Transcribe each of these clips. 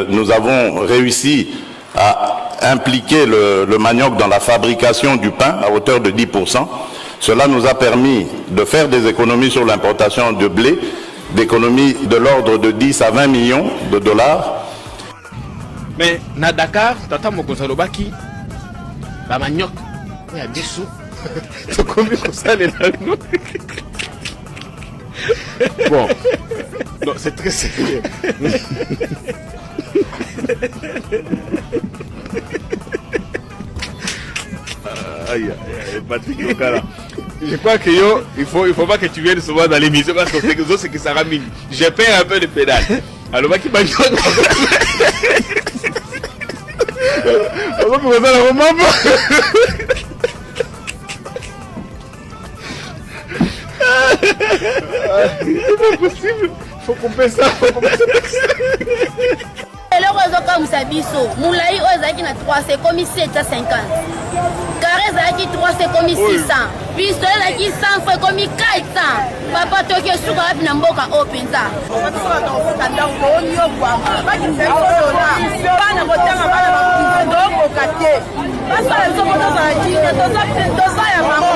Nous avons réussi à impliquer le, le manioc dans la fabrication du pain à hauteur de 10%. Cela nous a permis de faire des économies sur l'importation de blé, d'économies de l'ordre de 10 à 20 millions de dollars. Mais na Dakar, tata mokonzi alobaki ba manioc oyo ya biso tokomi kosalela yango. Bon, non, c'est très sérieux. Aïe, aïe, Patrick Lokala. Je crois que yo, il faut, il faut pas que tu viennes souvent dans l'émission parce que c'est que ça ramine. J'ai peur un peu de pédale. alobaki banyoka akomi kozala komamba C'est pas possible. Faut couper ça, faut couper ça. Eloko ezokamwisa biso, molai oyo ezalaki na 3 ekomi 750, kare ezalaki 3 ekomi 600, pistolet ezalaki 100 francs ekomi 400. Papa toki esuka wapi na mboka oyo mpenza? Bana kotanga bana tokoka te, basala biso po tozala kimia, toza ya bango.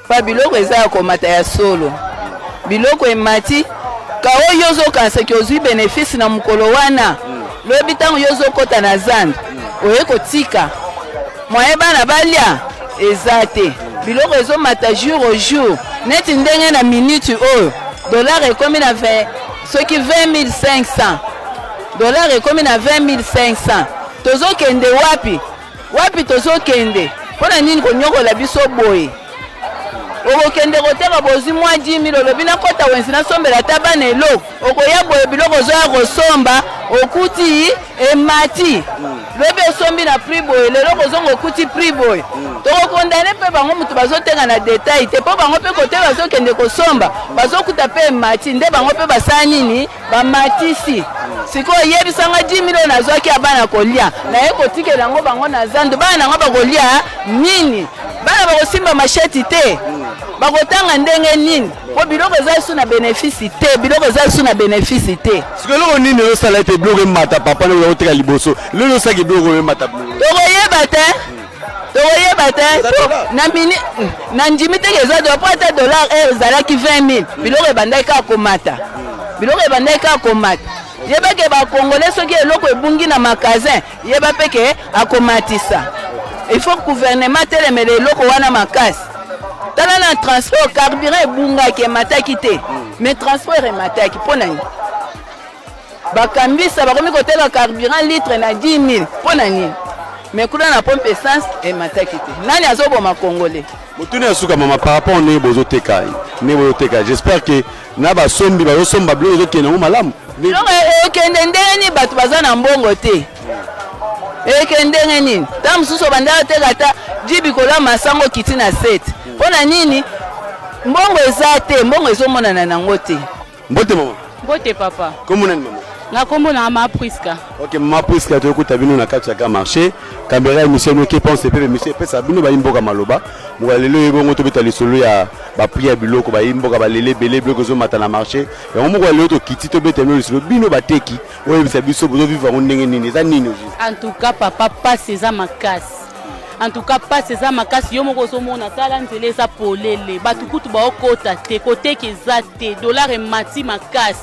Pa biloko eza ya komata ya solo, biloko emati ka oyo ozokanisa ke ozwi benefice na mokolo wana, lobi ntango yo ozokɔta na zando oye kotika moyen bana balia eza te. Biloko ezomata jour au jour, neti ndenge na minute oyo dollar ekomi na 20, soki 20500 dollar ekomi na 20500. Tozokende wapi? Wapi tozokende? Mpo na nini konyokola biso boye? Okokende koteka, bozwi mwa 10 000, olobi nakɔta wenze nasombela ata bana eloko. Okoya boye, biloko ozoya kosomba okuti emati. Lobi osombi na prix boye, lelo kozonga okuti prix boye. Tokokondane mpe bango moto bazoteka na détail te, mpo bango mpe kote bazokende kosomba bazokuta mpe emati, nde bango mpe basala nini? Bamatisi. Sikoyo yebisanga, 10 000 oyo nazwaki ya bana kolia, naye kotikela yango bango na zando, bana nango bakolia nini? Bana bakosimba machette te, bakotanga ndenge nini? Mpo biloko eza su na bénéfice te, biloko eza su na bénéfice te. Sikoyo eloko nini ezosala ete biloko emata, papa? Ndenge oteka liboso, lelo osalaki biloko oyo emata? Tokoyeba te, tokoyeba te. Na mini na ndimi teke eza dola, mpo ata dollar heure ezalaki 20 000, biloko ebandaki kaka komata, biloko ebandaki kaka komata. Yeba ke bakongole, soki eloko ebungi na magasin, yeba mpe ke akomatisa. Il faut gouvernement telemela eloko wana makasi. Tala na transport, carburant ebungaki, emataki te, mais transport emataki. Mpo na nini bakambisa bakomi koteka carburant litre na 10 000? Mpo na nini? Mais kuna na pompe essence emataki te. Nani azoboma congolais? Motuni ya suka, mama, par rapport ndenge bozoteka, ndenge bozoteka, j'espère que na basombi bazosomba, biloko ezokende yango malamu? Biloko ekende ndenge nini? Bato baza na mbongo te, ekende ndenge nini? Ntango mosusu obanda oteka ata 10 bikolo ya masango, okiti na 7. Mpo na nini? Mbongo eza te, mbongo ezomonana nango te. Mbote, mama. Mbote, papa. Kombo nani, mama? Nga kombo na ma Priska. Ok, mama Priska, toyokuta bino na kati ya grand marché. Caméra émission noki pense mpe émission epesa bino bayi mboka maloba. Mokolo lelo oyebi tobeta lisolo ya baprix ya biloko. Bayi mboka balele ebele, biloko ezomata na marché. Yango moko lelo tokiti tobeta bino lisolo, bino bateki, oyebisa biso bozovivre yango ndenge nini, eza nini ozwi? En tout cas, papa, pasi eza makasi. En tout cas, pasi eza makasi. Yo moko ozomona, tala nzela eza polele, bato kutu baokota te, koteka eza te, dollar emati makasi.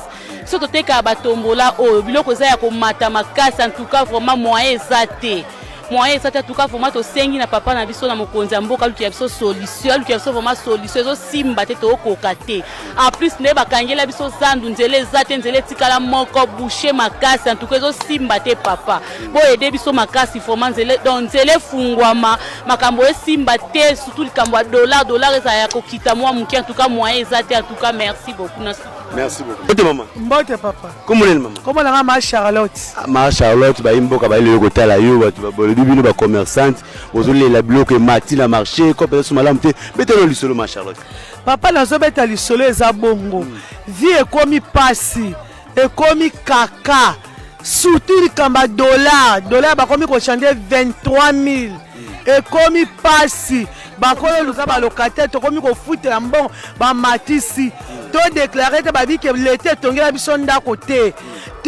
So totekaka batombola oyo, biloko eza ya komata makasi. En tout cas, vraiment, moyen eza te, moyen eza te. En tout cas, vraiment, tosengi na papa na biso, na mokonzi ya mboka, aluki ya biso solution, aluki ya biso vraiment solution. Ezosimba te, tookoka te. En plus nde bakangela biso zandu, nzela eza te, nzela etikala moko bouché makasi. En tout cas, ezosimba te, papa, boyede biso makasi vraiment. Nzela, donc nzela efungwama, makambo esimba te, surtout likambo ya dollar. Dollar ezala ya kokita mwa moke. En tout cas, moyen eza te. En tout cas, merci beaucoup na Merci beaucoup. Mbote, mama. Mbote, papa. Kombo nani, mama? Kombo nanga ma Charlotte. Ma Charlotte, bayi mboka bayeli kotala yo. Bato balobi bino bacommerçante bozolela biloko emati na marché, ko mpenza so malamu te. Betelo lisolo, ma Charlotte. Papa, nazobeta lisolo eza bongo. Vie ekomi pasi, ekomi kaka, surtout likambo ya dollar. Dollar bakomi kochange 23 000, ekomi pasi. Bakoyo luka balocataire, tokomi kofutela mbongo, bamatisi. Todeklare te babi ke leta etongela biso ndako te.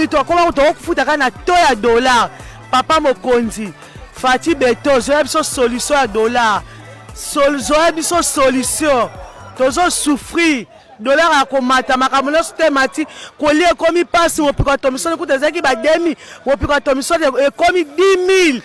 Tokoma tokofuta kaka na to ya dollar. Papa mokonzi Fatshi Beton, zoya biso solution ya dollar. Zoya biso solution. Tozo souffrir. Dollar ya komata, makambo nyonso te emati, kolia ekomi mpasi. Mopiko ya Thomson kuta ezalaki ba 2000, mopiko ya Thomson ekomi 10000.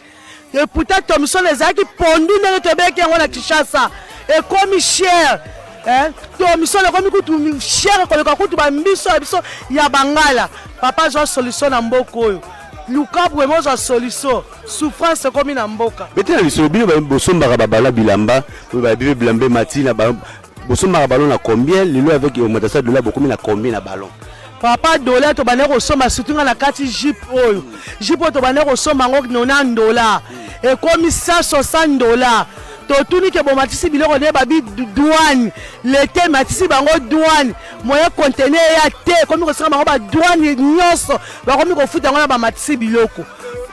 Et pourtant Thomson ezalaki pondu ndenge toyebelaki yango na Kinshasa, ekomi cher. Eh, Thomson ekomi kutu cher koleka kutu bambiso ya biso ya bangala. Papa zwa solution na mboka oyo, luka vraiment ozwa solution, souffrance ekomi na mboka. Betela lisolo bino bosombaka babala bilamba, babi bilamba emati na bosombaka ballon na combien lelo avec augmentation ya dollar bokomi na combien na ballon? Papa, dollar tobandaki kosomba surtout nga na kati jupe oyo, jupe oyo tobandaki kosomba yango 90 dollar, ekomi 160 dollar. Totuni ke bomatisi biloko nde babi douane, leta ematisi bango douane, moyen conteneur eya te, ekomi kosenga bango ba douane nyonso bakomi kofuta yango na bamatisi biloko.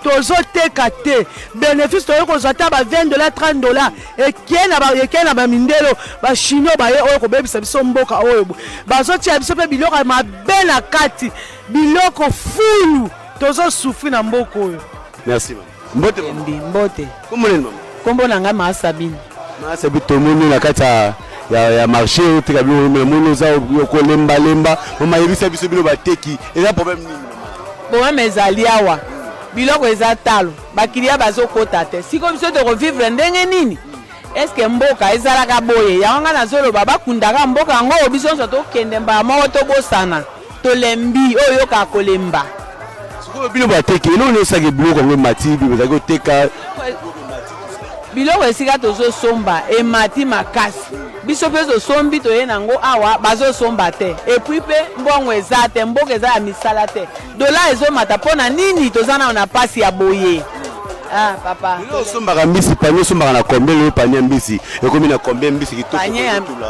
Tozoteka te, bénéfice toyei kozwa ata ba 20 dollar 30 dollar ekei na bamindelo bachinois baye oyo kobebisa biso mboka oyo, bazotia biso mpe biloko ya mabe na kati, biloko fulu. Tozosouffrir na mboka oyo. Merci mama. Mbote mama. Mbote. Kombo nini mama? Kombo na ngai Maa Sabine. Maa Sabine, tomoni na kati ya ya marché oteka biloko, namoni oza kolembalemba. Mama, yebisa biso bino bateki eza problème nini mama? Problème ezali awa, biloko eza talo, bakiliya bazokota te. Sikoyo biso tokovivre ndenge nini? Eske mboka ezalaka boye? Yango ngai nazoloba bakundaka mboka yango, biso nyonso tokende mbala moko, tobosana, tolembi oyo oyokaka kolemba. Sikoyo bino bateki eloko nini osaki biloko yango emati, bozalaki koteka? Biloko esika tozosomba emati makasi, biso mpe tosombi toye nango awa bazosomba te, et puis mpe mbongo eza te, mboka eza ya misala te, dollar ezomata mpo na nini? Toza nano na pasi ya boye. Ah papa, lelo osombaka mbisi panier, osombaka na combien lelo? Panier ya mbisi ekomi na combien? Mbisi kitoko.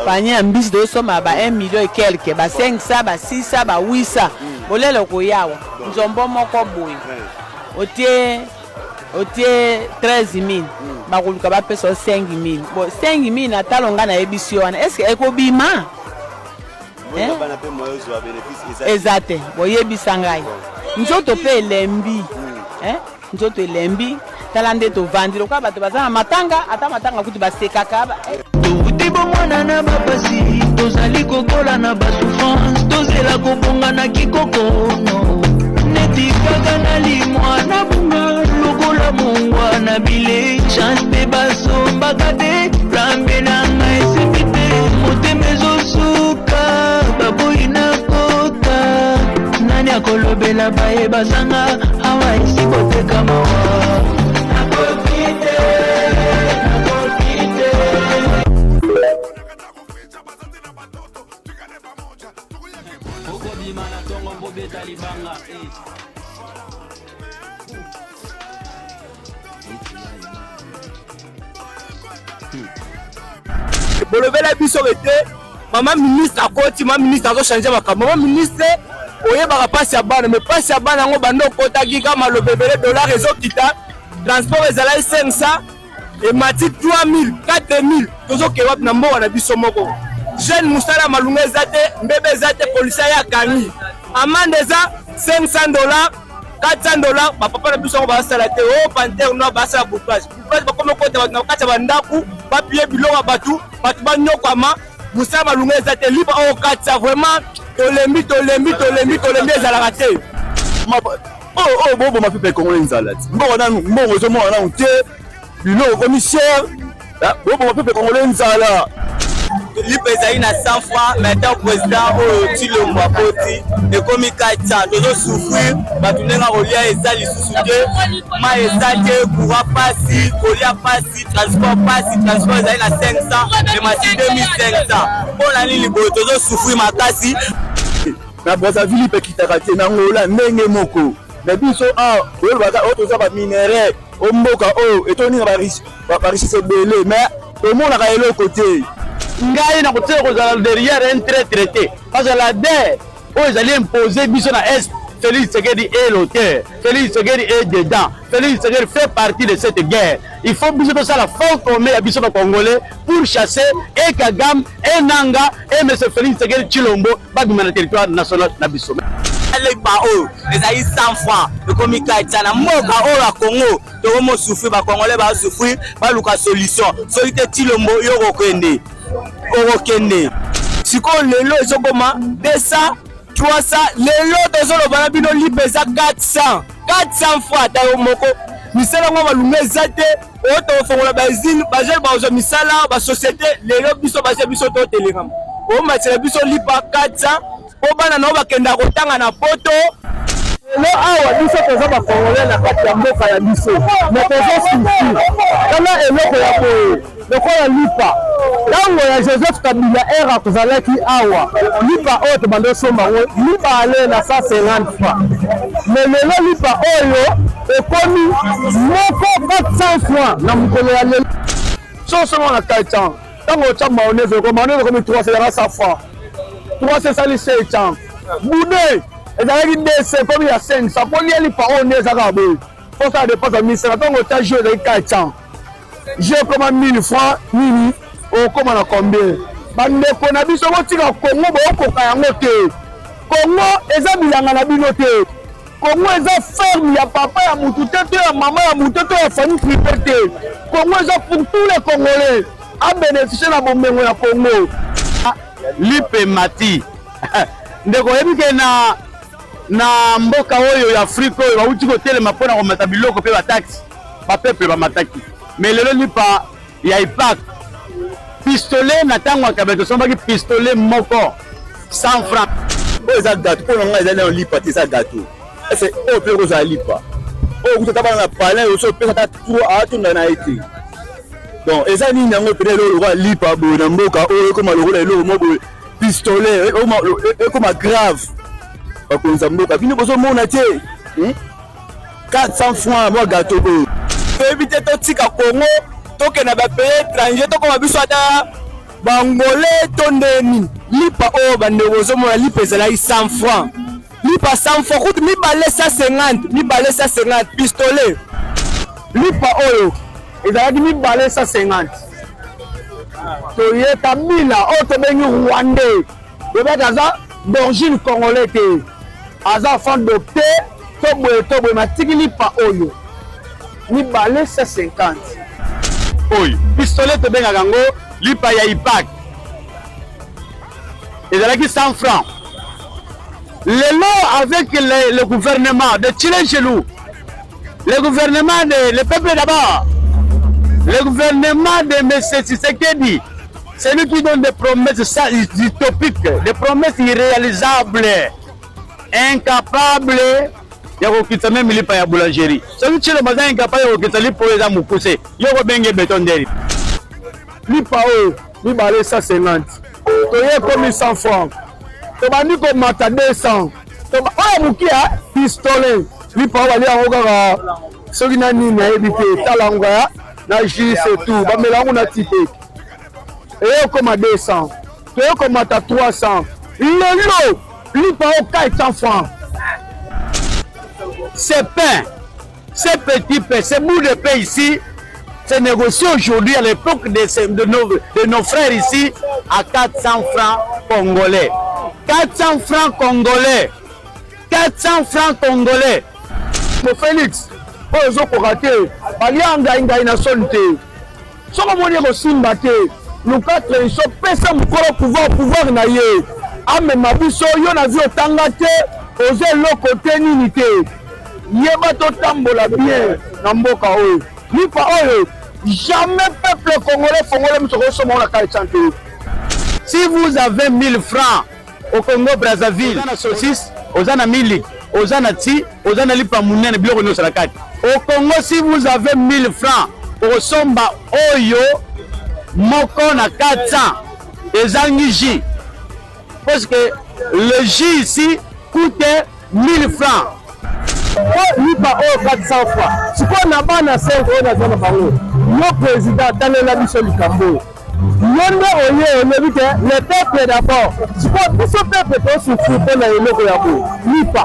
Panier ya mbisi tozosomba ba 1 million et quelque, ba 500, ba 600, ba 800. Bolele koyawa nzombo moko boye otie 13000, bakoluka bapesa yo 5000. Bon, 5000 na talo ngai nayebisi yo wana, est-ce ekobima? Eza te. Boyebisa ngai, nzoto mpe elembi, nzoto elembi. Tala nde tovandi lokola bato baza na matanga, ata matanga kutu basekaka. Towuti bomwana na bapasi, tozali kokola na basouffrance, tozela kobonga na kikokono neti kaka na limwa na bunga lokola mongwa na bile chance mpe basombaka te. Plambe na ngai esimbi te, motema ezosuka, baboyi na kota. Nani akolobela baye bazanga awa esi koteka mawa? Nakoki te, nakoki te. Okobima na ntongo mbobeta libanga. Bolobela biso ete mama ministre akoti, mama ministre azochange makambo. Mama ministre, oyebaka mpasi ya bana, mais mpasi ya bana yango banda okotaki kaka maloba ebele. Dollar ezokita, transport ezalaki 500 emati 3000, 4000. Tozokee wapi na mboka na biso moko? Jeune, mosala ya malunga eza te, mbebe eza te, policier ye akangi, amende eza 500 dollars, 400 dollars. Bapapa na biso yango basala te. O pantere noir basala bouclage, bouclage bakomi okota bato na kati ya bandako, bapie biloko ya bato, bato banyokwama. Mosala malunga eza te, lipa oyo katisa. Vraiment tolembi, tolembi, tolembi, tolembi, ezalaka te. Oyo oyo boboma peuple congolais nzala ti mbongo nanu, mbongo ezomona nanu te, biloko ekomi cher, boboma peuple congolais nzala. Lipa ezali na 100 francs, mais ntango président oyo Tshilombo akoti, ekomi 400. Tozosouffrir, bato ndenge kolia eza lisusu te, mai eza te, courant pasi, kolia pasi, transport pasi. Transport ezali na 500, emati 2500. Mpo na nini boye? Tozosouffrir makasi. Na Brazzaville mpe ekitaka te, na Angola ndenge moko. Me biso awa oyolobaka oyo toza baminerai o mboka oyo etondi na barichesse ebele, mais tomonaka eloko te. Ngai nakotika kozala derrière un traître te, parce que la guerre oyo ezali impose biso na Est. Félix Tshisekedi est l'auteur. Félix Tshisekedi est dedans. Félix Tshisekedi fait partie de cette guerre. Il faut biso tosala fort commun ya biso ba Congolais pour chasser et Kagame et Nanga et M. Félix Tshisekedi Tshilombo babima na territoire national na biso. Lipa oyo ezali 100 francs ekomi 400 na mboka oyo ya Congo tokomo souffrir ba Congolais ba souffrir baluka solution soki te Tshilombo yo okokende okokende sikoyo lelo ezokoma 200 300 lelo tozoloba na bino lipa eza 400 400 francs ata yo moko misala yango malunga eza te oyo tokofongola bausine bajeune bakozwa misala basociété lelo biso baje biso totelekama omatela biso lipa 400 mpo bana na yo bakendaka kotanga na poto Lelo awa biso toza ba congolais na kati ya mboka ya biso mais tozo souffrir. Tala eloko ya boye lokola lipa. Tango ya Joseph Kabila heure akozalaki awa lipa oyo tobanda osomba yango mibale na 150 francs. Mais lelo lipa oyo ekomi moko 400 francs na mokolo ya lelo. Soki osombi na 400 ntango otya mayonnaise eko mayonnaise ekomi 300 ezalaka 100 francs 300 esali 700 bude ezalaki 200 ekomi ya 500 mpo lia lipa oyo nde eza kaka boye mposa ya dépense ya 1500 ntango otya jeu ezalaki 400 jeu ekoma 1000 francs nini okoma na combien bandeko na biso botika kongo bokoka yango te kongo eza bilanga na bino te Congo eza ferme ya papa ya mutu te to ya mama ya mutu te to ya famille privé te. Congo eza pour tous les Congolais. A bénéficier na bomengo ya Congo. Lipe mati. Ndeko oyebi ke na na mboka oyo ya Afrique oyo bawuti kotelema mpo na komata biloko mpe ba taxe ba peuple bamataki mais lelo lipa ya ipak pistolet na ntango ya kabila tosombaki pistolet moko 100 francs oyo eza gato mpo na ngai ezali nayo lipa te eza gato ese oyo mpe ekozala lipa oyo kuta ata bana na palin oso opesa ata tro atonda na ye te donc eza nini yango mpena eloko lokola lipa boye na mboka oyo ekoma lokola eloko moko boye pistolet ekoma grave bakonzi ya mboka bino bozomona te 400 francs mwa gato oyo toyebi te totika congo tokende na bapays étranger tokoma biso ata bangole to nde nini lipa oyo bandeko ozomona lipa ezalaki 100 francs lipa 100 francs kutu mibale 150 mibale 150 pistolet lipa oyo ezalaki mibale 150 toye kabila oyo tobengi rwandais Bebek aza d'origine congolais te aza enfant adopté to boye to boye matiki lipa oyo mibale 150 oyo pistolet tobengaka yango lipa ya ipak ezalaki 100 francs lelo avec le, le gouvernement de Tshilejelu le gouvernement de le peuple d'abord le gouvernement de M. Tshisekedi Celui qui donne des promesses utopiques, des promesses irréalisables, incapable ya kokitisa meme lipa ya boulangerie. Soki Tshilombo aza incapable ya kokitisa lipa oyo eza mokuse, yo okobenge beton nderi. Lipa oyo mibale 150 toye ekomi 100 francs tobandi komata 200 oyo moke ya pistolet lipa oyo balia yango kaka soki na nini nayebi te tala yango kaka na jus c'est tout bamela yango na ti te eye okoma 200 toye komata 300 lelo lipa o 400 francs ce pain ce petit pain ce bout de pain ici c'est négocié aujourd'hui à l'époque de, de, nos, de nos frères ici à 400 francs congolais 400 francs congolais 400 francs congolais mo Félix oyo ozokoka te balia ngai ngai na soni te soki omoni ekosimba te luka transition pesa mokolo pouvoir pouvoir na ye amema biso yo na vie otanga te oza eloko te nini te yeba totambola bien na mboka oyo lipa oyo jamais peuple congolais fongole miso kosomba ngo na 400 te si vous avez 1000 francs au Congo Brazzaville oza na saucisse oza na miliki oza na ti oza na lipa munene biloko nyonso na kati au Congo si vous avez 1000 francs okosomba oyo moko na 400 ezangi jus parce que le jus ici coûte 1000 francs po lipa oyo 400 francs sikoyo na bana 5 oyo naza na bango yo président talela biso likambo oyo. Yo nde oye olobi ke le peuple d'abord. Sikoyo biso peuple to souffrir mpo na eloko ya boye lipa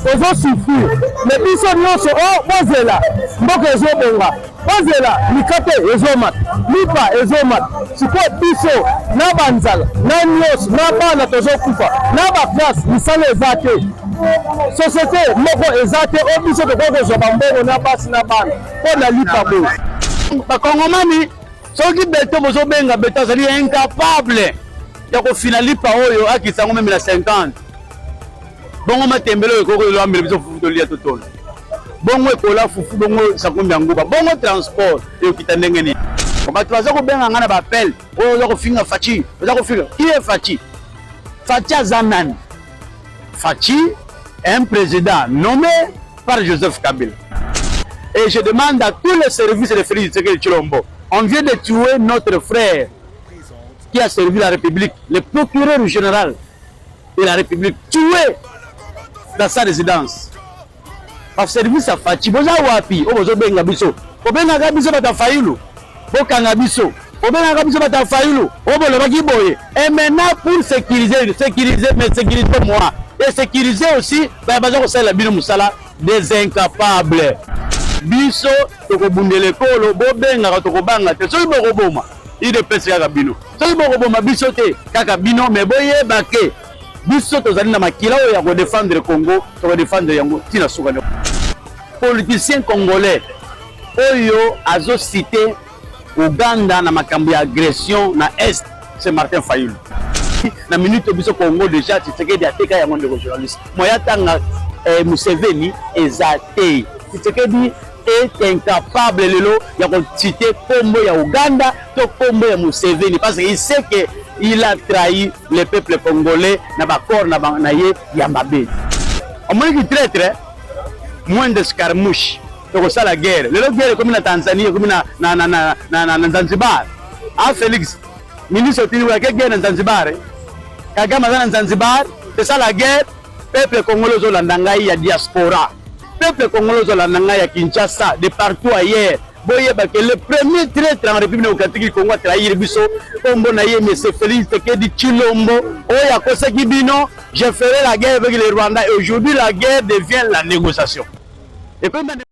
tozo souffrir mais biso nyonso o oh, bozela mboka ezobonga bozela mikate ezomata lipa ezomata sikoyo biso na banzala na nyonso na bana tozokufa na baklasse misala eza te société moko eza te oyo biso tokoki kozwa bambongo na basi na bana mpo na lipa boye. Bakongomani soki beto bozobenga beto azali incapable ya kofina lipa oyo akisa yango meme na 50 bongo matembele oyo ekoki elambela biso fufu tolia totona bongo ekola fufu bongo sakombi ya nguba bongo transport ekokita ndenge nini bato baza kobenga ngai na baappel oyo oza kofinga faci oza kofinga qui est faci faci aza nani faci un président nommé par Joseph Kabila. Et je demande à tous les services de Félix Tshisekedi Tshilombo, on vient de tuer notre frère qui a servi la République, le procureur général de la République, tué dans sa résidence. Ba service ya Fatshi, boza wapi? Oyo bozobenga biso. Bobengaka biso bato ya Fayulu. Bokanga biso. Bobengaka biso bato ya Fayulu. Oyo bolobaki boye. Et maintenant pour sécuriser, sécuriser, mais sécuriser moi. Et sécuriser aussi, ba baza kosalela bino mosala des incapables. Biso tokobundela ekolo, bobengaka tokobanga te. Soki bokoboma, udps kaka bino. Soki bokoboma biso te, kaka bino, mais boyeba ke biso tozali na makila oyo ya kodefendre Congo, tokodefendre yango tina suka. Politicien congolais oyo azo citer Ouganda na makambo ya agression na Est, c'est Martin Fayulu. Na minute biso Congo déjà Tshisekedi ateka yango ndeko journaliste. Moya tanga eh, Museveni eza te. Tshisekedi est incapable lelo ya ko citer kombo ya Ouganda to kombo ya Museveni parce qu'il sait que il a trahi le peuple congolais na ba corps na, na ye ya mabe. Omoni ki traître moins de escarmouche tokosala guerre lelo guerre ekomi na Tanzanie ekomi na, na, na, na, na, na, na Zanzibar a Felix ministre otindi oyake guerre na Zanzibar eh? Kagame aza na Zanzibar tosala guerre peuple congolais ozolanda ngai ya diaspora peuple congolais ozolanda ngai ya Kinshasa de partout ailleurs boyeba ke le premier traître en République démocratique du Congo atrahir biso kombo na ye monsieur Félix Tshisekedi Tshilombo oyo akosaki bino je ferai la guerre avec le Rwanda et aujourd'hui la guerre devient la négociation.